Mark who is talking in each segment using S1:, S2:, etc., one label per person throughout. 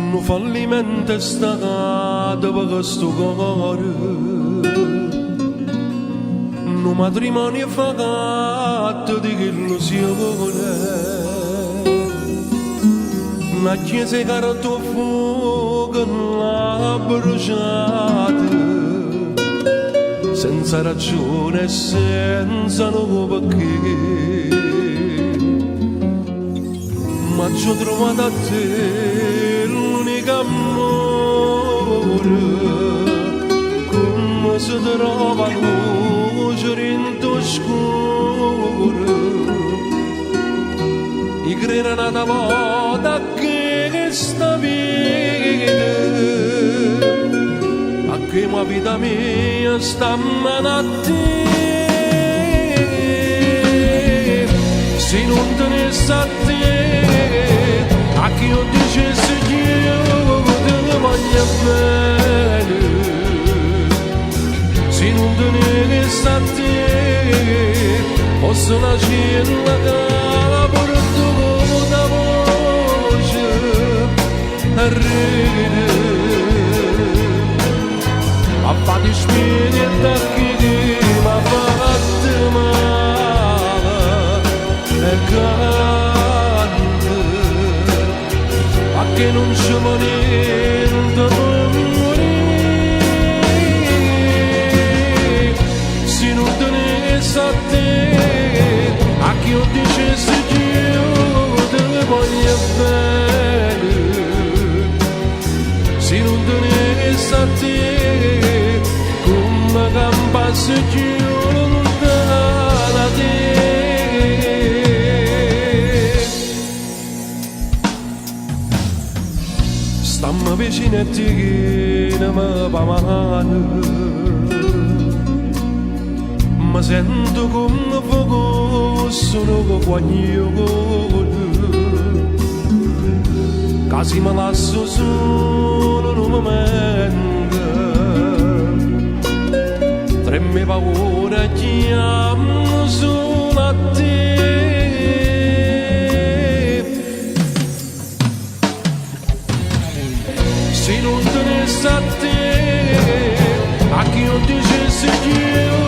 S1: Nu fallimento è stato pe chistu core, nu matrimonio fatto di illusione, na chiesa 'e carta 'o fuoco l'ha bruciata, senza ragione e senza nu pecché. M'aggio trovato a te l'unico ammore, comme se trova 'a luce dint' 'o scuro. I' crero n'ata vota a chesta vita, a che mo 'a vita mia sta 'mmano a te. Si nun tenesse a te, a chi 'o dicesse ch'io te voglio bene. Si nun tenesse a te, fosse n'aciello ca perduto 'a voce ride. A fa dispietto a chi m'ha fatto male e canta a che nun ce vo niente pe murì. Si nun tenesse a te, a chi 'o dicesse ch'io te voglio bene. Si nun tenesse a te, comme campasse cchiù luntano 'a te. Stamme vicino e tieneme p' 'a mano, me sento comme fosse nu guaglione, ca si me lasse sulo nu mumento, tremmo 'e paura e chiammo sulo a te. Si nun tenesse a te, a chi 'o dicesse ch'io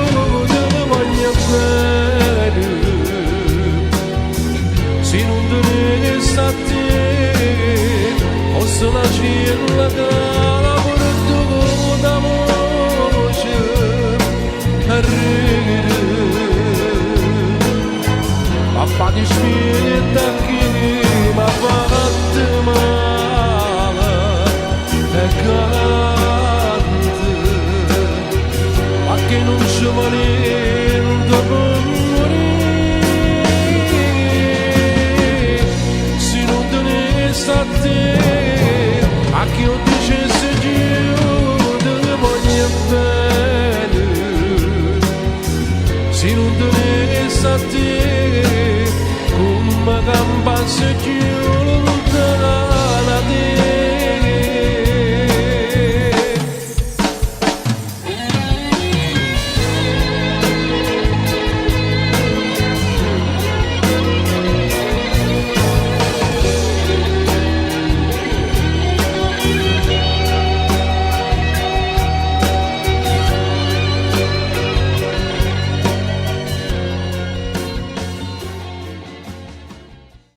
S1: te voglio bene. Si nun tenesse a te, fosse n'aciello ca perduto 'a voce ride. A fa dispietto a